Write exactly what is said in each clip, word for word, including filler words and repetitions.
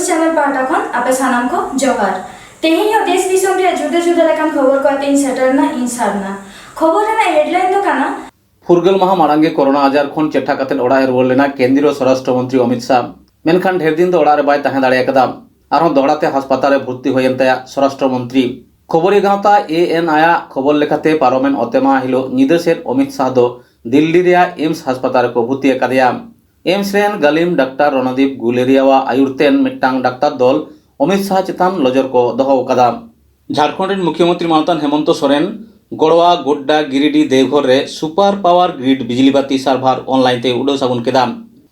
Channel ᱯᱟᱦᱴᱟ ᱠᱷᱚᱱ ᱟᱯᱮ ᱥᱟᱱᱟᱢ ᱠᱚ ᱡᱚᱦᱟᱨ᱾ ᱛᱮᱦᱮᱧ ᱦᱚᱸ ᱫᱮᱥ ᱫᱤᱥᱚᱢ ᱨᱮᱭᱟᱜ ᱡᱩᱫᱟᱹ ᱡᱩᱫᱟᱹ ᱞᱮᱠᱟᱱ ᱠᱷᱚᱵᱚᱨ ᱠᱚ ᱟᱛᱮᱧ ᱥᱮᱴᱮᱨ ᱮᱱᱟ ᱤᱧ ᱥᱟᱨᱱᱟ᱾ ᱠᱷᱚᱵᱚᱨ ᱨᱮᱱᱟᱜ ᱦᱮᱰᱞᱟᱭᱤᱱ ᱫᱚ ᱠᱟᱱᱟ, ᱯᱷᱩᱨᱜᱟᱹᱞ ᱢᱟᱦᱟ ᱢᱟᱲᱟᱝ ᱜᱮ ᱠᱳᱨᱳᱱᱟ ᱟᱡᱟᱨ ᱠᱷᱚᱱ ᱪᱮᱴᱷᱟ ᱠᱟᱛᱮ ᱚᱲᱟᱜ ᱮ ᱨᱩᱣᱟᱹᱲ ᱞᱮᱱᱟ ᱠᱮᱱᱫᱨᱤᱭᱚ ᱥᱚᱨᱟᱥᱴᱨᱚ ᱢᱚᱱᱛᱨᱤ ᱚᱢᱤᱛ ᱥᱟᱦ᱾ ᱢᱮᱱᱠᱷᱟᱱ ᱰᱷᱮᱨ ᱫᱤᱱ ᱫᱚ ᱚᱲᱟᱜ ᱨᱮ ᱵᱟᱭ ᱛᱟᱦᱮᱸ ᱫᱟᱲᱮ ᱟᱠᱟᱫᱟ᱾ ᱟᱨᱦᱚᱸ ᱫᱚᱦᱲᱟ ᱛᱮ ᱦᱟᱥᱯᱟᱛᱟᱞ ᱨᱮ ᱵᱷᱚᱨᱛᱤ ᱦᱩᱭᱮᱱ ᱛᱟᱭᱟ ᱥᱚᱨᱟᱥᱴᱨᱚ ᱢᱚᱱᱛᱨᱤ᱾ ᱠᱷᱚᱵᱚᱨᱤᱭᱟᱹ ᱜᱟᱶᱛᱟ ᱮ ᱮᱱ ᱟᱭ ᱟᱜ ᱠᱷᱚᱵᱚᱨ ᱞᱮᱠᱟᱛᱮ, ᱯᱟᱨᱚᱢᱮᱱ ᱚᱛᱮᱢᱟᱦᱟ ᱦᱤᱞᱳᱜ ᱧᱤᱫᱟᱹ ᱥᱮᱫ ᱚᱢᱤᱛ ᱥᱟᱦ ᱫᱚ ᱫᱤᱞᱞᱤ ᱨᱮᱭᱟᱜ ᱮᱢᱥ ᱦᱟᱥᱯᱟᱛᱟᱞ ᱨᱮᱠᱚ ᱵᱷᱚᱨᱛᱤ ᱟᱠᱟᱫᱮᱭᱟ᱾ ᱮᱢᱥ ᱨᱮᱱ ᱜᱟᱹᱞᱤᱢ ᱰᱟᱠᱛᱟᱨ ᱨᱚᱱᱚᱫᱤᱯ ᱜᱩᱞᱮᱨᱤᱭᱟᱣᱟᱜ ᱟᱭᱩᱨ ᱛᱮᱱ ᱢᱤᱫᱴᱟᱝ ᱰᱟᱠᱛᱟᱨ ᱫᱚᱞ ᱚᱢᱤᱛ ᱥᱟᱦ ᱪᱮᱛᱟᱱ ᱱᱚᱡᱚᱨ ᱠᱚ ᱫᱚᱦᱚ ᱟᱠᱟᱫᱟ᱾ ᱡᱷᱟᱲᱠᱷᱚᱸᱰ ᱨᱮᱱ ᱢᱩᱠᱷᱭᱚᱢᱚᱱᱛᱨᱤ ᱢᱟᱱᱚᱛᱟᱱ ᱦᱮᱢᱚᱱᱛᱚ ᱥᱚᱨᱮᱱ ᱜᱚᱲᱣᱟ, ᱜᱳᱰᱰᱟ, ᱜᱤᱨᱤᱰᱤ, ᱫᱮᱣᱜᱷᱚᱨ ᱨᱮ ᱥᱩᱯᱟᱨ ᱯᱟᱣᱟᱨ ᱜᱨᱤᱰ ᱵᱤᱡᱽᱞᱤ ᱵᱟᱹᱛᱤ ᱥᱟᱨᱵᱷᱟᱨ ᱚᱱᱞᱟᱭᱤᱱ ᱛᱮ ᱩᱰᱟᱹᱣ ᱥᱟᱹᱜᱩᱱ ᱠᱮᱫᱟ᱾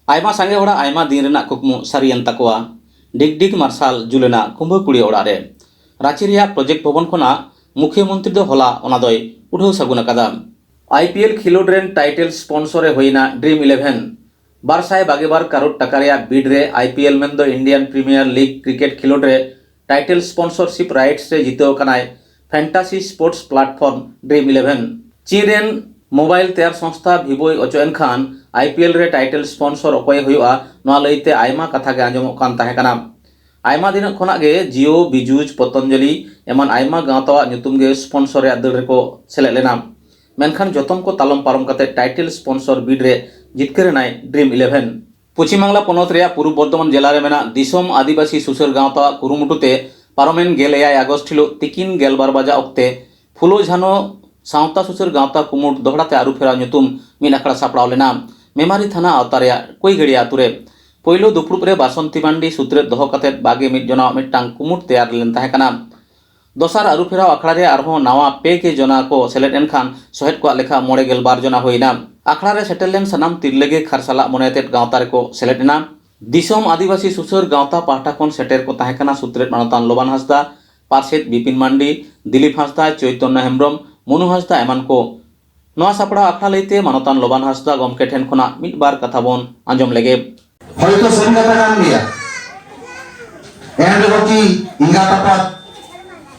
ᱟᱭᱢᱟ ᱥᱟᱸᱜᱮ ᱦᱚᱲᱟᱜ ᱟᱭᱢᱟ ᱫᱤᱱ ᱨᱮᱱᱟᱜ ᱠᱩᱠᱢᱩ ᱥᱟᱹᱨᱤᱭᱮᱱ ᱛᱟᱠᱚᱣᱟ᱾ ᱰᱤᱜᱽᱰᱤᱜᱽ ᱢᱟᱨᱥᱟᱞ ᱡᱩᱞᱮᱱᱟ ᱠᱩᱢᱵᱟᱹ ᱠᱩᱲᱤ ᱚᱲᱟᱜ ᱨᱮ᱾ ᱨᱟᱸᱪᱤ ᱨᱮᱭᱟᱜ ᱯᱨᱚᱡᱮᱠᱴ ᱵᱷᱚᱵᱚᱱ ᱠᱷᱚᱱᱟᱜ ᱢᱩᱠᱷᱭᱚᱢᱚᱱᱛᱨᱤ ᱫᱚ ᱦᱚᱞᱟ ᱚᱱᱟ ᱫᱚᱭ ᱩᱰᱷᱟᱹᱣ ᱥᱟᱹᱜᱩᱱ ᱟᱠᱟᱫᱟ᱾ ᱟᱭ ᱯᱤ ᱮᱞ ᱠᱷᱮᱞᱳᱰ ᱨᱮᱱ ᱴᱟᱭᱴᱮᱞ ᱥᱯᱚᱱᱥᱚᱨ ᱮ ᱦᱩᱭᱮᱱᱟ ᱰᱨᱤᱢ ᱤᱞᱮᱵᱷᱮᱱ᱾ ᱵᱟᱨ ᱥᱟᱭ ᱵᱟᱜᱮ ᱵᱟᱨ ᱠᱟᱨᱳᱲ ᱴᱟᱠᱟ ᱨᱮᱭᱟᱜ ᱵᱤᱰ ᱨᱮ ᱟᱭ ᱯᱤ ᱮᱞ ᱢᱮᱱᱫᱚ ᱤᱱᱰᱤᱭᱟᱱ ᱯᱨᱤᱢᱤᱭᱟᱨ ᱞᱤᱜᱽ ᱠᱨᱤᱠᱮᱴ ᱠᱷᱮᱞᱳᱰ ᱨᱮ ᱴᱟᱭᱴᱮᱞ ᱥᱯᱚᱱᱥᱚᱨᱥᱤᱯ ᱨᱟᱭᱤᱴᱥ ᱨᱮ ᱡᱤᱛᱟᱹᱣ ᱟᱠᱟᱱᱟᱭ ᱯᱷᱮᱱᱴᱟᱥᱤ ᱥᱯᱳᱨᱴᱥ ᱯᱞᱟᱴᱯᱷᱚᱨᱢ ᱰᱨᱤᱢ ᱤᱞᱮᱵᱷᱮᱱ᱾ ᱪᱤᱱ ᱨᱮᱱ ᱢᱳᱵᱟᱭᱤᱞ ᱛᱮᱭᱟᱨ ᱥᱚᱝᱥᱛᱷᱟ ᱵᱷᱤᱵᱳᱭ ᱚᱪᱚᱜ ᱮᱱ ᱠᱷᱟᱱ ᱟᱭ ᱯᱤ ᱮᱞ ᱨᱮ ᱴᱟᱭᱴᱮᱞ ᱥᱯᱚᱱᱥᱚᱨ ᱚᱠᱚᱭᱮ ᱦᱩᱭᱩᱜᱼᱟ, ᱱᱚᱣᱟ ᱞᱟᱹᱭᱛᱮ ᱟᱭᱢᱟ ᱠᱟᱛᱷᱟ ᱜᱮ ᱟᱸᱡᱚᱢᱚᱜ ᱠᱟᱱ ᱛᱟᱦᱮᱸ ᱠᱟᱱᱟ᱾ ᱟᱭᱢᱟ ᱫᱤᱱᱚᱜ ᱠᱷᱚᱱᱟᱜ ᱜᱮ ᱡᱤᱭᱳ, ᱵᱤᱡᱩᱡᱽ, ᱯᱚᱛᱚᱧᱡᱚᱞᱤ ᱮᱢᱟᱱ ᱟᱭᱢᱟ ᱜᱟᱶᱛᱟᱣᱟᱜ ᱧᱩᱛᱩᱢ ᱜᱮ ᱥᱯᱚᱱᱥᱚᱨ ᱨᱮᱭᱟᱜ ᱫᱟᱹᱲ ᱨᱮᱠᱚ ᱥᱮᱞᱮᱫ ᱞᱮᱱᱟ᱾ ᱢᱮᱱᱠᱷᱟᱱ ᱡᱚᱛᱚᱢ ᱠᱚ ᱛᱟᱞᱚᱢ ᱯᱟᱨᱚᱢ ᱠᱟᱛᱮ ᱴᱟᱭᱴᱮᱞ ᱥᱯᱚᱱᱥᱚᱨ ᱵᱤᱰ ᱨᱮ ᱡᱤᱛᱠᱟᱹᱨ ᱮᱱᱟᱭ ᱰᱨᱤᱢ ᱤᱞᱮᱵᱷᱮᱱ᱾ ᱯᱚᱪᱷᱤᱢ ᱵᱟᱝᱞᱟ ᱯᱚᱱᱚᱛ ᱨᱮᱭᱟᱜ ᱯᱩᱨᱩᱵ ᱵᱚᱨᱫᱷᱚᱢᱟᱱ ᱡᱮᱞᱟ ᱨᱮ ᱢᱮᱱᱟᱜ ᱫᱤᱥᱚᱢ ᱟᱹᱫᱤᱵᱟᱹᱥᱤ ᱥᱩᱥᱟᱹᱨ ᱜᱟᱶᱛᱟᱣᱟᱜ ᱠᱩᱨᱩᱢᱩᱴᱩ ᱛᱮ ᱯᱟᱨᱚᱢᱮᱱ ᱜᱮᱞ ᱮᱭᱟᱭ ᱟᱜᱚᱥᱴ ᱦᱤᱞᱳᱜ ᱛᱤᱠᱤᱱ ᱜᱮᱞᱵᱟᱨ ᱵᱟᱡᱟ ᱚᱠᱛᱮ ᱯᱷᱩᱞᱳ ᱡᱷᱟᱱᱳ ᱥᱟᱶᱛᱟ ᱥᱩᱥᱟᱹᱨ ᱜᱟᱶᱛᱟ ᱠᱩᱢᱩᱴ ᱫᱚᱦᱲᱟ ᱛᱮ ᱟᱹᱨᱩ ᱯᱷᱮᱨᱟᱣ ᱧᱩᱛᱩᱢ ᱢᱤᱫ ᱟᱠᱷᱲᱟ ᱥᱟᱯᱲᱟᱣ ᱞᱮᱱᱟ ᱢᱮᱢᱟᱨᱤ ᱛᱷᱟᱱᱟ ᱟᱣᱛᱟ ᱨᱮᱭᱟᱜ ᱠᱩᱭᱜᱟᱹᱲᱤᱭᱟ ᱟᱹᱛᱩ ᱨᱮ᱾ ᱯᱳᱭᱞᱳ ᱫᱩᱯᱲᱩᱵ ᱨᱮ ᱵᱟᱥᱚᱱᱛᱤ ᱢᱟᱱᱰᱤ ᱥᱩᱛᱨᱮᱛ ᱫᱚᱦᱚ ᱠᱟᱛᱮ ᱵᱟᱜᱮ ᱢᱤᱫ ᱡᱚᱱᱟᱣᱟᱜ ᱢᱤᱫᱴᱟᱝ ᱠᱩᱢᱩᱴ ᱛᱮᱭᱟᱨ ᱞᱮᱱ ᱛᱟᱦᱮᱸ ᱠᱟᱱᱟ᱾ ᱫᱚᱥᱟᱨ ᱟᱹᱨᱩ ᱯᱷᱮᱨᱟᱣ ᱟᱠᱷᱲᱟ ᱨᱮ ᱟᱨᱦᱚᱸ ᱱᱟᱣᱟ ᱯᱮ ᱜᱮ ᱡᱚᱱᱟ ᱠᱚ ᱥᱮᱞᱮᱫ ᱮᱱ ᱠᱷᱟᱱ ᱥᱚᱦᱮᱫ ᱠᱚᱣᱟᱜ ᱞᱮᱠᱷᱟ ᱢᱚᱬᱮ ᱜᱮᱞ ᱵᱟᱨ ᱡᱚᱱᱟ ᱦᱩᱭ ᱮᱱᱟ᱾ ᱟᱠᱷᱲᱟ ᱨᱮ ᱥᱮᱴᱮᱨ ᱞᱮᱱ ᱥᱟᱱᱟᱢ ᱛᱤᱨᱞᱟᱹ ᱜᱮ ᱠᱷᱟᱨᱥᱟᱞᱟᱜ ᱢᱚᱱᱮ ᱟᱛᱮᱫ ᱜᱟᱶᱛᱟ ᱨᱮᱠᱚ ᱥᱮᱞᱮᱫ ᱮᱱᱟ᱾ ᱫᱤᱥᱚᱢ ᱟᱹᱫᱤᱵᱟᱹᱥᱤ ᱥᱩᱥᱟᱹᱨ ᱜᱟᱶᱛᱟ ᱯᱟᱦᱴᱟ ᱠᱷᱚᱱ ᱥᱮᱴᱮᱨ ᱠᱚ ᱛᱟᱦᱮᱸ ᱠᱟᱱᱟ ᱥᱩᱛᱨᱮᱛ ᱢᱟᱱᱚᱛᱟᱱ ᱞᱚᱵᱟᱱ ᱦᱟᱸᱥᱫᱟ, ᱯᱟᱨᱥᱮᱛ ᱵᱤᱯᱤᱱ ᱢᱟᱱᱰᱤ, ᱫᱤᱞᱤᱯ ᱦᱟᱸᱥᱫᱟ, ᱪᱳᱭᱛᱚᱱᱱᱚ ᱦᱮᱢᱵᱽᱨᱚᱢ, ᱢᱚᱱᱩ ᱦᱟᱸᱥᱫᱟ ᱮᱢᱟᱱ ᱠᱚ᱾ ᱱᱚᱣᱟ ᱥᱟᱯᱲᱟᱣ ᱟᱠᱷᱲᱟ ᱞᱟᱹᱭᱛᱮ ᱢᱟᱱᱚᱛᱟᱱ ᱞᱚᱵᱟᱱ ᱦᱟᱸᱥᱫᱟ ᱜᱚᱢᱠᱮ ᱴᱷᱮᱱ ᱠᱷᱚᱱᱟᱜ ᱢᱤᱫ ᱵᱟᱨ ᱠᱟᱛᱷᱟ ᱵᱚᱱ ᱟᱸᱡᱚᱢ ᱞᱮᱜᱮ᱾ ᱦᱚᱭᱛᱚ ᱥᱟᱹᱨᱤ ᱠᱟᱛᱷᱟ ᱠᱟᱱ ᱜᱮᱭᱟ, ᱮᱱ ᱨᱮᱦᱚᱸ ᱠᱤ ᱮᱸᱜᱟᱛ ᱟᱯᱟᱛ,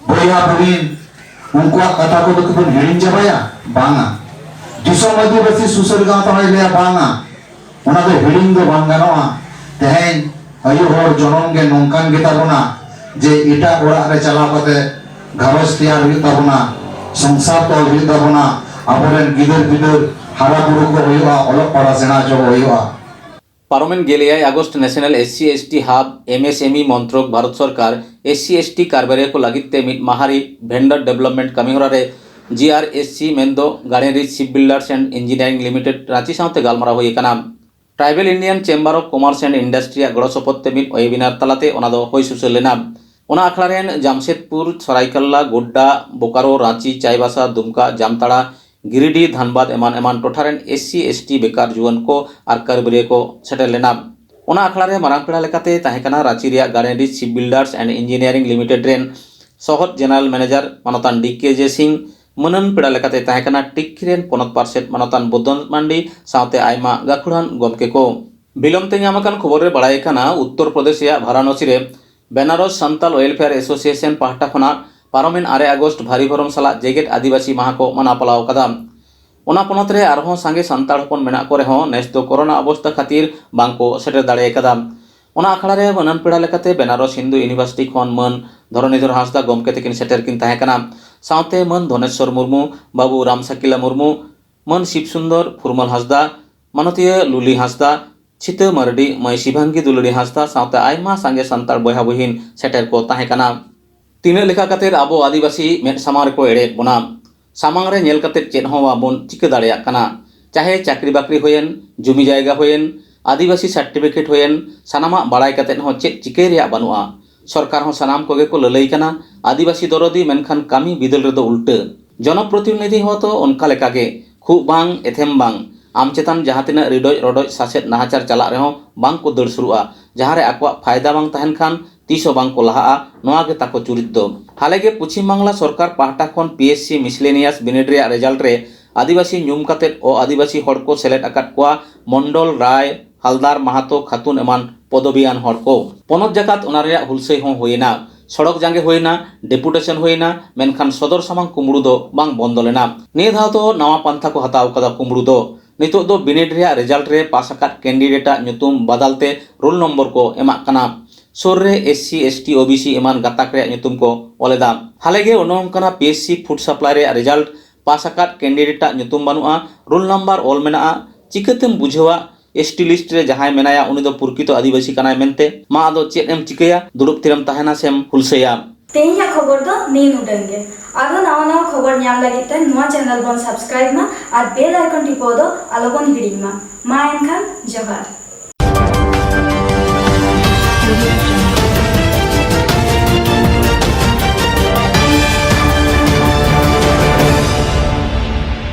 ᱵᱚᱭᱦᱟ ᱵᱩᱦᱤᱱ, ᱩᱱᱠᱩᱣᱟᱜ ᱠᱟᱛᱷᱟ ᱠᱚᱫᱚ ᱠᱤ ᱵᱚᱱ ᱦᱤᱲᱤᱧ ᱪᱟᱵᱟᱭᱟ? ᱵᱟᱝᱟ᱾ ᱫᱤᱥᱚᱢ ᱟᱹᱫᱤᱵᱟᱹᱥᱤ ᱥᱩᱥᱟᱹᱨ ᱜᱟᱶᱛᱟ ᱦᱚᱸᱭ ᱞᱟᱹᱭᱟ, ᱵᱟᱝᱟ, ᱚᱱᱟ ᱫᱚ ᱦᱤᱲᱤᱧ ᱫᱚ ᱵᱟᱝ ᱜᱟᱱᱚᱜᱼᱟ᱾ ᱛᱮᱦᱮᱧ ᱟᱭᱳ ᱦᱚᱲ ᱡᱚᱱᱚᱢ ᱜᱮ ᱱᱚᱝᱠᱟᱱ ᱜᱮᱛᱟ ᱵᱚᱱᱟ ᱡᱮ ᱮᱴᱟᱜ ᱚᱲᱟᱜ ᱨᱮ ᱪᱟᱞᱟᱣ ᱠᱟᱛᱮ ᱜᱷᱟᱨᱚᱸᱡᱽ ᱛᱮᱭᱟᱨ ᱦᱩᱭᱩᱜ ᱛᱟᱵᱚᱱᱟ, ᱥᱚᱝᱥᱟᱨ ᱛᱚᱞ ᱦᱩᱭᱩᱜ ᱛᱟᱵᱚᱱᱟ, ᱟᱵᱚᱨᱮᱱ ᱜᱤᱫᱟᱹᱨ ᱯᱤᱫᱟᱹᱨ ᱦᱟᱨᱟ ᱵᱩᱨᱩ ᱠᱚ ᱦᱩᱭᱩᱜᱼᱟ, ᱚᱞᱚᱜ ᱯᱟᱲᱦᱟᱣ ᱥᱮᱬᱟ ᱦᱚᱪᱚ ᱠᱚ ᱦᱩᱭᱩᱜᱼᱟ᱾ ᱯᱟᱨᱚᱢᱮᱱ ᱜᱮᱞ ᱮᱭᱟᱭ August national SC ST hub, MSME ᱢᱚᱱᱛᱨᱚᱠ ᱵᱷᱟᱨᱚᱛ ᱥᱚᱨᱠᱟᱨ SC ST ᱠᱟᱨᱵᱟᱨᱤᱭᱟᱹ ᱠᱚ ᱞᱟᱹᱜᱤᱫ ᱛᱮ ᱢᱤᱫ ᱢᱟᱦᱟᱨᱤ ᱵᱷᱮᱱᱰᱟᱨ ᱰᱮᱵᱷᱞᱚᱯᱢᱮᱱᱴ ᱠᱟᱹᱢᱤᱦᱚᱨᱟ ᱨᱮ GRSC ᱢᱮᱱᱫᱚ garden reach ship builders and engineering limited Ranchi ᱥᱟᱶᱛᱮ ᱜᱟᱞᱢᱟᱨᱟᱣ ᱦᱩᱭ ᱟᱠᱟᱱᱟ᱾ Tribal Indian chamber of commerce and ᱤᱱᱰᱟᱥᱴᱨᱤᱭᱟᱜ ᱜᱚᱲᱚ ᱥᱚᱯᱚᱦᱚᱫ ᱛᱮ ᱢᱤᱫ ᱣᱮᱵᱤᱱᱟᱨ ᱛᱟᱞᱟᱛᱮ ᱚᱱᱟ ᱫᱚ ᱦᱩᱭ ᱥᱩᱥᱟᱹᱨ ᱞᱮᱱᱟ᱾ ᱚᱱᱟ ᱟᱠᱷᱲᱟ ᱨᱮᱱ ᱡᱟᱢᱥᱮᱫᱽᱯᱩᱨ, ᱥᱚᱨᱟᱭᱠᱟᱞᱞᱟ, ᱜᱳᱰᱰᱟ, ᱵᱳᱠᱟᱨᱳ, ᱨᱟᱸᱪᱤ, ᱪᱟᱭᱵᱟᱥᱟ, ᱫᱩᱢᱠᱟ, ᱡᱟᱢᱛᱟᱲᱟ, ᱜᱤᱨᱤᱰᱤ, ᱫᱷᱟᱱᱵᱟᱫᱽ ᱮᱢᱟᱱ ᱮᱢᱟᱱ ᱴᱚᱴᱷᱟ ᱨᱮᱱ SC ST ᱵᱮᱠᱟᱨ ᱡᱩᱣᱟᱹᱱ ᱠᱚ ᱟᱨ ᱠᱟᱹᱨᱵᱟᱹᱨᱤᱭᱟᱹ ᱠᱚ ᱥᱮᱴᱮᱨ ᱞᱮᱱᱟ᱾ ᱚᱱᱟ ᱟᱠᱷᱲᱟ ᱨᱮ ᱢᱟᱨᱟᱝ ᱯᱮᱲᱟ ᱞᱮᱠᱟᱛᱮ ᱛᱟᱦᱮᱸ ᱠᱟᱱᱟ ᱨᱟᱸᱪᱤ ᱨᱮᱭᱟᱜ ᱜᱟᱲᱮᱱ reach ship builders and engineering limited ᱨᱮᱱ ᱥᱚᱦᱚᱫ ᱡᱮᱱᱟᱨᱮᱞ ᱢᱮᱱᱮᱡᱟᱨ ᱢᱟᱱᱚᱛᱟᱱ ᱰᱤ ᱠᱮ ᱡᱮ ᱥᱤᱝ, ᱢᱟᱹᱱᱟᱱ ᱯᱮᱲᱟ ᱞᱮᱠᱟᱛᱮ ᱛᱟᱦᱮᱸ ᱠᱟᱱᱟ ᱴᱤᱠᱠᱤ ᱨᱮᱱ ᱯᱚᱱᱚᱛ ᱯᱟᱨᱥᱮᱛ ᱢᱟᱱᱚᱛᱟᱱ ᱵᱩᱫᱷᱚᱱ ᱢᱟᱱᱰᱤ ᱥᱟᱶᱛᱮ ᱟᱭᱢᱟ ᱜᱟᱹᱠᱷᱩᱲᱟᱱ ᱜᱚᱢᱠᱮ ᱠᱚ᱾ ᱵᱤᱞᱚᱢ ᱛᱮ ᱧᱟᱢ ᱟᱠᱟᱱ ᱠᱷᱚᱵᱚᱨ ᱨᱮ ᱵᱟᱲᱟᱭ ᱠᱟᱱᱟ, ᱩᱛᱛᱚᱨ ᱯᱨᱚᱫᱮᱥ ᱨᱮᱭᱟᱜ ᱵᱷᱟᱨᱟᱱᱚᱥᱤ ᱨᱮ ᱵᱮᱱᱟᱨᱚᱥ ᱥᱟᱱᱛᱟᱞ ᱣᱮᱞᱯᱷᱮᱭᱟᱨ ᱮᱥᱳᱥᱤᱭᱮᱥᱚᱱ ᱯᱟᱦᱴᱟ ᱠᱷᱚᱱᱟᱜ ᱯᱟᱨᱚᱢᱮᱱ ᱟᱨᱮ ᱟᱜᱚᱥᱴ ᱵᱷᱟᱹᱨᱤ ᱵᱷᱚᱨᱚᱢ ᱥᱟᱞᱟᱜ ᱡᱮᱜᱮᱛ ᱟᱹᱫᱤᱵᱟᱹᱥᱤ ᱢᱟᱦᱟ ᱠᱚ ᱢᱟᱱᱟᱣ ᱯᱟᱞᱟᱣ ᱟᱠᱟᱫᱟ᱾ ᱚᱱᱟ ᱯᱚᱱᱚᱛ ᱨᱮ ᱟᱨᱦᱚᱸ ᱥᱟᱸᱜᱮ ᱥᱟᱱᱛᱟᱲ ᱦᱚᱯᱚᱱ ᱢᱮᱱᱟᱜ ᱠᱚ ᱨᱮᱦᱚᱸ ᱱᱮᱥ ᱫᱚ ᱠᱚᱨᱳᱱᱟ ᱚᱵᱚᱥᱛᱟ ᱠᱷᱟᱹᱛᱤᱨ ᱵᱟᱝ ᱠᱚ ᱥᱮᱴᱮᱨ ᱫᱟᱲᱮ ᱟᱠᱟᱫᱟ᱾ ᱚᱱᱟ ᱟᱠᱷᱲᱟ ᱨᱮ ᱢᱟᱹᱱᱟᱱ ᱯᱮᱲᱟ ᱞᱮᱠᱟᱛᱮ ᱵᱮᱱᱟᱨᱚᱥ ᱦᱤᱱᱫᱩ ᱤᱭᱩᱱᱤᱵᱷᱟᱨᱥᱤᱴᱤ ᱠᱷᱚᱱ ᱢᱟᱹᱱ ᱫᱷᱚᱨᱚᱱᱤᱫᱷᱚᱨ ᱦᱟᱸᱥᱫᱟ ᱜᱚᱢᱠᱮ ᱛᱟᱹᱠᱤᱱ ᱥᱮᱴᱮᱨ ᱠᱤᱱ ᱛᱟᱦᱮᱸ ᱠᱟᱱᱟ᱾ ᱥᱟᱶᱛᱮ ᱢᱟᱹᱱ ᱫᱷᱚᱱᱮᱥᱣᱚᱨ ᱢᱩᱨᱢᱩ, ᱵᱟᱹᱵᱩ ᱨᱟᱢ ᱥᱟᱠᱤᱞᱟ ᱢᱩᱨᱢᱩ, ᱢᱟᱹᱱ ᱥᱤᱵ ᱥᱩᱱᱫᱚᱨ ᱯᱷᱩᱨᱢᱟᱹᱞ ᱦᱟᱸᱥᱫᱟ, ᱢᱟᱱᱚᱛᱤᱭᱟᱹ ᱞᱩᱞᱤ ᱦᱟᱸᱥᱫᱟ, ᱪᱷᱤᱛᱟᱹ ᱢᱟᱨᱰᱤ, ᱢᱟᱹᱭ ᱥᱤᱵᱷᱟᱝᱜᱤ ᱫᱩᱞᱟᱹᱲᱤ ᱦᱟᱸᱥᱫᱟ ᱥᱟᱶᱛᱮ ᱟᱭᱢᱟ ᱥᱟᱸᱜᱮ ᱥᱟᱱᱛᱟᱲ ᱵᱚᱭᱦᱟ ᱵᱚᱦᱤᱱ ᱥᱮᱴᱮᱨ ᱠᱚ ᱛᱟᱦᱮᱸ ᱠᱟᱱᱟ᱾ ᱛᱤᱱᱟᱹᱜ ᱞᱮᱠᱟ ᱠᱟᱛᱮ ᱟᱵᱚ ᱟᱹᱫᱤᱵᱟᱹᱥᱤ ᱢᱮᱫ ᱥᱟᱢᱟᱝ ᱨᱮᱠᱚ ᱮᱲᱮᱭᱮᱫ ᱵᱚᱱᱟ, ᱥᱟᱢᱟᱝ ᱨᱮ ᱧᱮᱞ ᱠᱟᱛᱮ ᱪᱮᱫ ᱦᱚᱸ ᱵᱟᱵᱚᱱ ᱪᱤᱠᱟᱹ ᱫᱟᱲᱮᱭᱟᱜ ᱠᱟᱱᱟ᱾ ᱪᱟᱦᱮ ᱪᱟᱹᱠᱨᱤ ᱵᱟᱹᱠᱨᱤ ᱦᱩᱭᱮᱱ, ᱡᱩᱢᱤ ᱡᱟᱭᱜᱟ ᱦᱩᱭᱮᱱ, ᱟᱹᱫᱤᱵᱟᱹᱥᱤ ᱥᱟᱨᱴᱤᱯᱷᱤᱠᱮᱴ ᱦᱩᱭᱮᱱ, ᱥᱟᱱᱟᱢᱟᱜ ᱵᱟᱲᱟᱭ ᱠᱟᱛᱮ ᱦᱚᱸ ᱪᱮᱫ ᱪᱤᱠᱟᱹᱭ ᱨᱮᱭᱟᱜ ᱵᱟᱹᱱᱩᱜᱼᱟ᱾ ᱥᱚᱨᱠᱟᱨ ᱦᱚᱸ ᱥᱟᱱᱟᱢ ᱠᱚᱜᱮ ᱠᱚ ᱞᱟᱹᱞᱟᱹᱭ ᱠᱟᱱᱟ, ᱟᱹᱫᱤᱵᱟᱹᱥᱤ ᱫᱚᱨᱚᱫᱤ, ᱢᱮᱱᱠᱷᱟᱱ ᱠᱟᱹᱢᱤ ᱵᱤᱫᱟᱹᱞ ᱨᱮᱫᱚ ᱩᱞᱴᱟᱹ᱾ ᱡᱚᱱᱚᱯᱨᱚᱛᱤᱱᱤᱫᱷᱤ ᱦᱚᱸ ᱛᱚ ᱚᱱᱠᱟ ᱞᱮᱠᱟᱜᱮ, ᱠᱷᱩᱵ ᱵᱟᱝ ᱮᱛᱷᱮᱢ ᱵᱟᱝ, ᱟᱢ ᱪᱮᱛᱟᱱ ᱡᱟᱦᱟᱸ ᱛᱤᱱᱟᱹᱜ ᱨᱤᱰᱚᱡ ᱨᱚᱰᱚᱡ ᱥᱟᱥᱮᱛ ᱱᱟᱦᱟᱪᱟᱨ ᱪᱟᱞᱟᱜ ᱨᱮᱦᱚᱸ ᱵᱟᱝ ᱠᱚ ᱫᱟᱹᱲ ᱥᱩᱨᱩᱜᱼᱟ, ᱡᱟᱦᱟᱸ ᱨᱮ ᱟᱠᱚᱣᱟᱜ ᱯᱷᱟᱭᱫᱟ ᱵᱟᱝ ᱛᱟᱦᱮᱱ ᱠᱷᱟᱱ ᱛᱤᱥ ᱦᱚᱸ ᱵᱟᱝ ᱠᱚ ᱞᱟᱦᱟᱜᱼᱟ᱾ ᱱᱚᱣᱟ ᱜᱮ ᱛᱟᱠᱚ ᱪᱩᱨᱤᱛ ᱫᱚ᱾ ᱦᱟᱞᱮ ᱜᱮ ᱯᱚᱪᱷᱤᱢ ᱵᱟᱝᱞᱟ ᱥᱚᱨᱠᱟᱨ ᱯᱟᱦᱴᱟ ᱠᱷᱚᱱ PSC ᱢᱤᱥᱞᱮᱱᱤᱭᱟᱥ ᱵᱤᱱᱤᱰ ᱨᱮᱭᱟᱜ ᱨᱮᱡᱟᱞᱴ ᱨᱮ ᱟᱹᱫᱤᱵᱟᱹᱥᱤ ᱧᱩᱢ ᱠᱟᱛᱮ ᱚ ᱟᱹᱫᱤᱵᱟᱹᱥᱤ ᱦᱚᱲ ᱠᱚ ᱥᱮᱞᱮᱫ ᱟᱠᱟᱫ ᱠᱚᱣᱟ ᱢᱚᱱᱰᱚᱞ, ᱨᱟᱭ, ᱦᱟᱞᱫᱟᱨ, ᱢᱟᱦᱟᱛᱚ, ᱠᱷᱟᱛᱩᱱ ᱮᱢᱟᱱ ᱯᱚᱫᱚᱵᱤᱭᱟᱱ ᱦᱚᱲ ᱠᱚ᱾ ᱯᱚᱱᱚᱛ ᱡᱟᱠᱟᱛ ᱚᱱᱟ ᱨᱮᱭᱟᱜ ᱦᱩᱞᱥᱟᱹᱭ ᱦᱚᱸ ᱦᱩᱭᱮᱱᱟ, ᱥᱚᱲᱚᱠ ᱡᱟᱸᱜᱮ ᱦᱩᱭᱮᱱᱟ, ᱰᱮᱯᱩᱴᱮᱥᱚᱱ ᱦᱩᱭᱮᱱᱟ, ᱢᱮᱱᱠᱷᱟᱱ ᱥᱚᱫᱚᱨ ᱥᱟᱢᱟᱝ ᱠᱩᱢᱵᱽᱲᱩ ᱫᱚ ᱵᱟᱝ ᱵᱚᱱᱫᱚ ᱞᱮᱱᱟ᱾ ᱱᱤᱭᱟᱹ ᱫᱷᱟᱣ ᱫᱚ ᱱᱟᱣᱟ ᱯᱟᱱᱛᱷᱟ ᱠᱚ ᱦᱟᱛᱟᱣ ᱟᱠᱟᱫᱟ ᱠᱩᱢᱵᱽᱲᱩ ᱫᱚ᱾ ᱱᱤᱛᱚᱜ ᱫᱚ ᱵᱤᱱᱤᱰ ᱨᱮᱭᱟᱜ ᱨᱮᱡᱟᱞᱴ ᱨᱮ ᱯᱟᱥ ᱟᱠᱟᱫ ᱠᱮᱱᱰᱤᱰᱮᱴ ᱟᱜ ᱧᱩᱛᱩᱢ ᱵᱟᱫᱟᱞ ᱛᱮ ᱨᱳᱞ ᱱᱚᱢᱵᱚᱨ ᱠᱚ ᱮᱢᱟᱜ ᱠᱟᱱᱟ᱾ ᱥᱩᱨ ᱨᱮ S C, S T, O B C ᱮᱢᱟᱱ ᱜᱟᱛᱟᱠ ᱨᱮᱭᱟᱜ ᱧᱩᱛᱩᱢ ᱠᱚ ᱚᱞ ᱮᱫᱟ᱾ ᱦᱟᱞᱮ ᱜᱮ ᱩᱰᱩᱝ ᱠᱟᱱᱟ P S C food supply ᱨᱮᱭᱟᱜ ᱨᱮᱡᱟᱞᱴ᱾ ᱯᱟᱥ ᱟᱠᱟᱫ ᱠᱮᱱᱰᱤᱰᱮᱴ ᱟᱜ ᱧᱩᱛᱩᱢ ᱵᱟᱹᱱᱩᱜᱼᱟ, ᱨᱳᱞ ᱱᱟᱢᱵᱟᱨ ᱚᱞ ᱢᱮᱱᱟᱜᱼᱟ᱾ ᱪᱤᱠᱟᱹᱛᱮᱢ ᱵᱩᱡᱷᱟᱹᱣᱟ ᱮᱥ ᱴᱤ ᱞᱤᱥᱴ ᱨᱮ ᱡᱟᱦᱟᱸᱭ ᱢᱮᱱᱟᱭᱟ ᱩᱱᱤ ᱫᱚ ᱯᱨᱚᱠᱨᱤᱛᱚ ᱟᱹᱫᱤᱵᱟᱹᱥᱤ ᱠᱟᱱᱟᱭ ᱢᱮᱱᱛᱮ? ᱢᱟ ᱟᱫᱚ ᱪᱮᱫ ᱮᱢ ᱪᱤᱠᱟᱹᱭᱟ, ᱫᱩᱲᱩᱵ ᱛᱷᱤᱨᱮᱢ ᱛᱟᱦᱮᱱᱟ ᱥᱮᱢ ᱦᱩᱞᱥᱟᱹᱭᱟ? ᱛᱮᱦᱮᱧᱟᱜ ᱠᱷᱚᱵᱚᱨ ᱫᱚ ᱱᱤᱭᱟᱹ ᱩᱰᱟᱹᱝ ᱜᱮ᱾ ᱟᱨᱦᱚᱸ ᱱᱟᱣᱟ ᱱᱟᱣᱟ ᱠᱷᱚᱵᱚᱨ ᱧᱟᱢ ᱞᱟᱹᱜᱤᱫ ᱛᱮ ᱱᱚᱣᱟ ᱪᱮᱱᱮᱞ ᱵᱚᱱ ᱥᱟᱵᱥᱠᱨᱟᱭᱤᱵ ᱢᱟ ᱟᱨ ᱵᱮᱞ ᱟᱭᱠᱚᱱ ᱴᱤᱯᱟᱹᱣ ᱫᱚ ᱟᱞᱚ ᱵᱚᱱ ᱦᱤᱲᱤᱧ ᱢᱟ᱾ ᱢᱟ ᱮᱱᱠᱷᱟᱱ ᱡᱚᱦᱟᱨ᱾